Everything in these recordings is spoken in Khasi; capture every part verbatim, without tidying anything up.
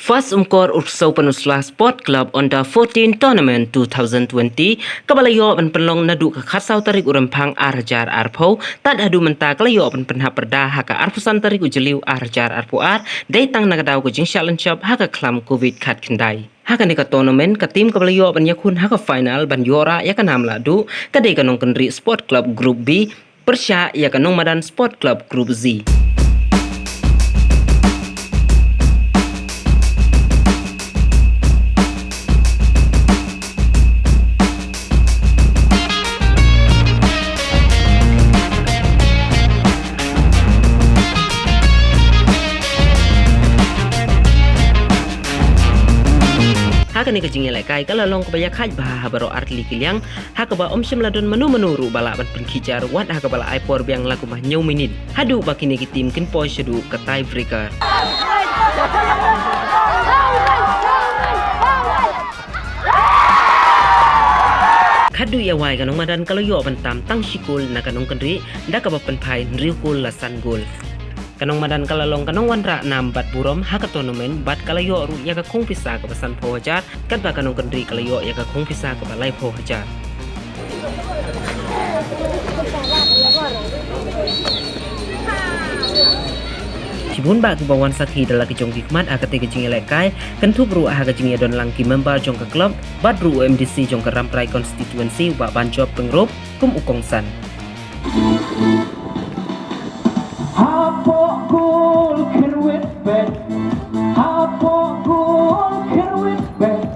First Umkor Urksew Pynursla Sport Club Under fourteen Tournament two thousand twenty, kaba la ïoh ban pynlong naduh ka khatsaw tarik u Rymphang ar hajar arphew, tad haduh mynta ka la ïoh ban pynhap pyrda ha ka arphew san tarik u Jylliew ar hajar arphew ar, dei tang na ka daw ka jingshah lynshop ha ka khlam covid khatkhyndai. Ha kane ka tournament, ka team kaba la ïoh ban ïakhun ha ka final ban ïoh rah ïa ka nam lahduh, ka dei ka Nongkynrih Sport Club Group B pyrshah ïa ka Nongmadan Sport Club Group Z. Ha kane ka jingïalehkai ka la long kaba ïakhaid bha ha baroh artylli ki liang, ha kaba ym shym la don mano mano ruh ba lah ban pynkhih jar, wat ha kaba la ai por biang la kumba hynñiew minit, haduh ba kine ki team kin poi shaduh ka tie breaker. Khadduh ïa wai ka Nongmadan ka la ïoh ban tam tang shi kol na ka Nongkynrih, da kaba pynphai hynriew kol la san kol. Ka Nongmadan ka la long ka nongwanrah nam bad burom ha ka tournament, bad ka la ïoh ruh ïa ka khung pisa kaba sanphew hajar, katba ka Nongkynrih ka la ïoh ïa ka khung pisa kaba laiphew hajar. Shibun bah kiba wan sakhi da la ki jong ki khmat ha kata ka jingïalehkai, kynthup ruh ha ka jingïadon lang ki member jong ka club, bad ruh u M D C jong ka Rambrai constituency, u Bah Banjop Pyngrope, kum u kongsan. Hapoh kol kyrwit bad, hapoh kol kyrwit bad,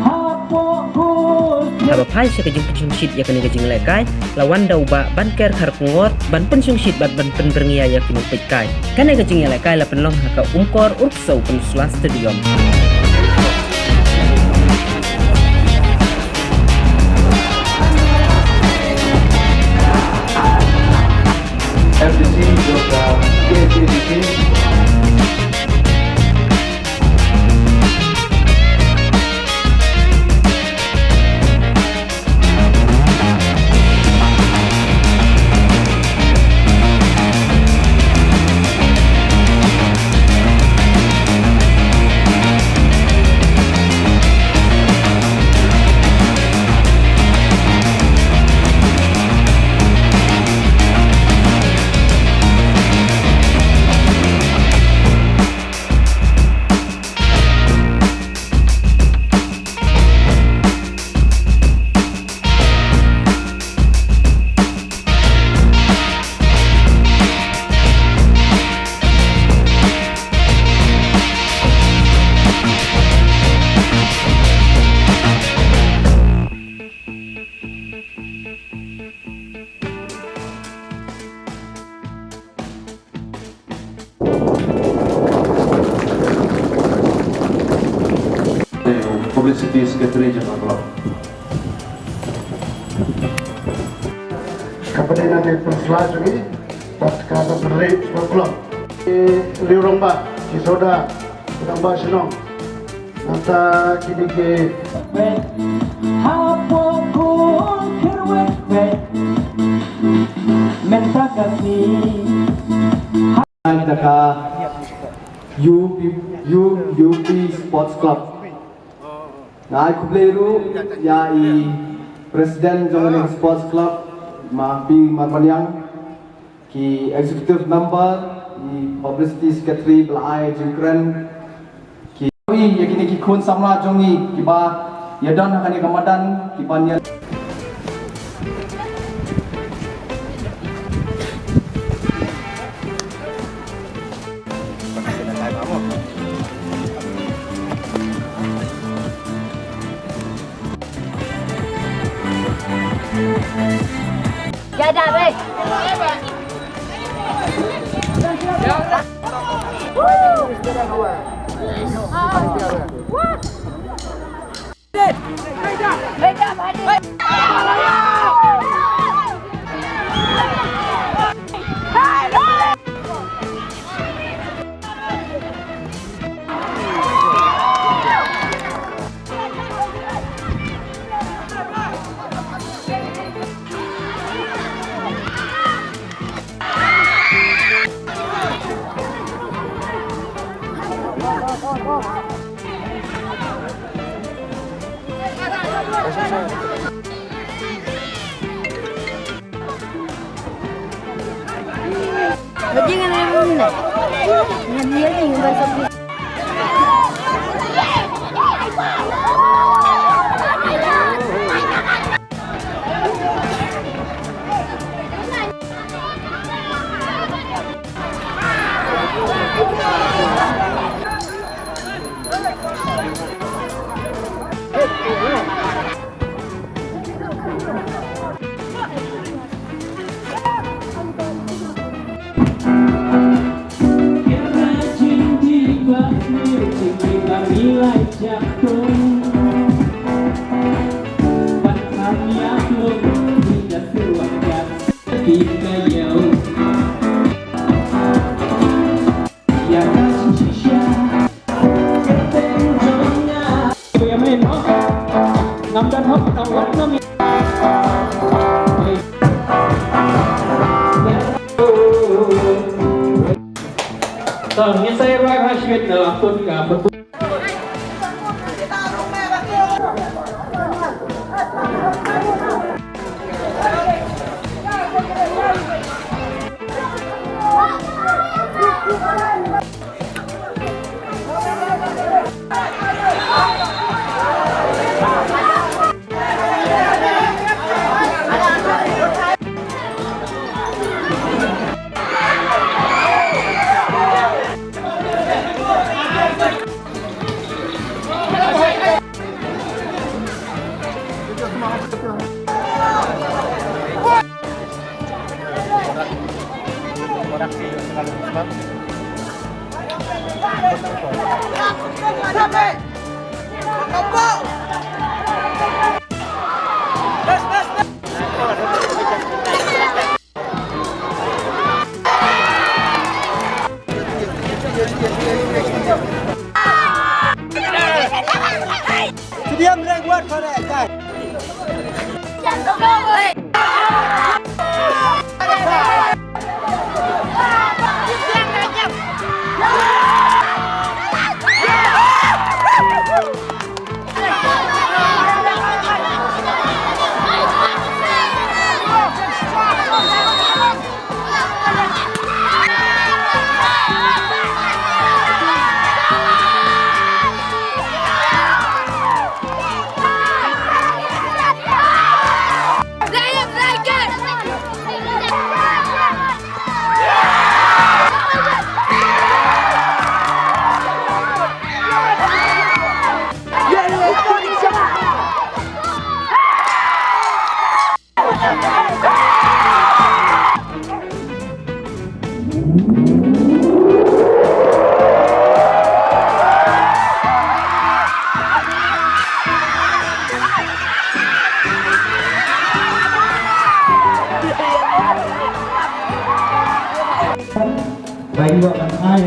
hapoh kol kyrwit. Haba phai sha ka jingpynshongshit ïa kane ka jingïalehkai, la wan da u Bah Banker Kharkongor ban pynshongshit bad ban pynbyrngia ïa ki nongpeitkai. Kane ka jingïalehkai la pynlong ha ka Umkor Urksew Pynursla Stadium. M D C jong ka K H A D C. Publicity Secretary General Club. Ka bynta na ka pynslai jong ngi, bad ka bynta na ka club. Ki riew rangbah, ki soda, rangbah shnong. Nangta kine ki. Hapoh kol kyrwit bad, mynta ka sngi. Kita ka U P, U, U P Sports Club. Nga ai khublei ruh ïa i President jong ka Sports Club, Ma Pi Marbaniang, ki Executive Member, i Publicity Secretary ba la ai jingkren, ki ïa kine ki khun samla jong ngi kiba ïadon ha kane ka madan, kiba ïa Ngam don hok tang wat ngam. To, ngin sa ïa rwai ha shimet na la put ka put. Ba ïa u ban ai.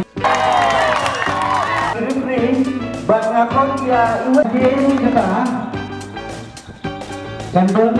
Ring ring, bad nga khot ïa u, ïa u kata. Kan don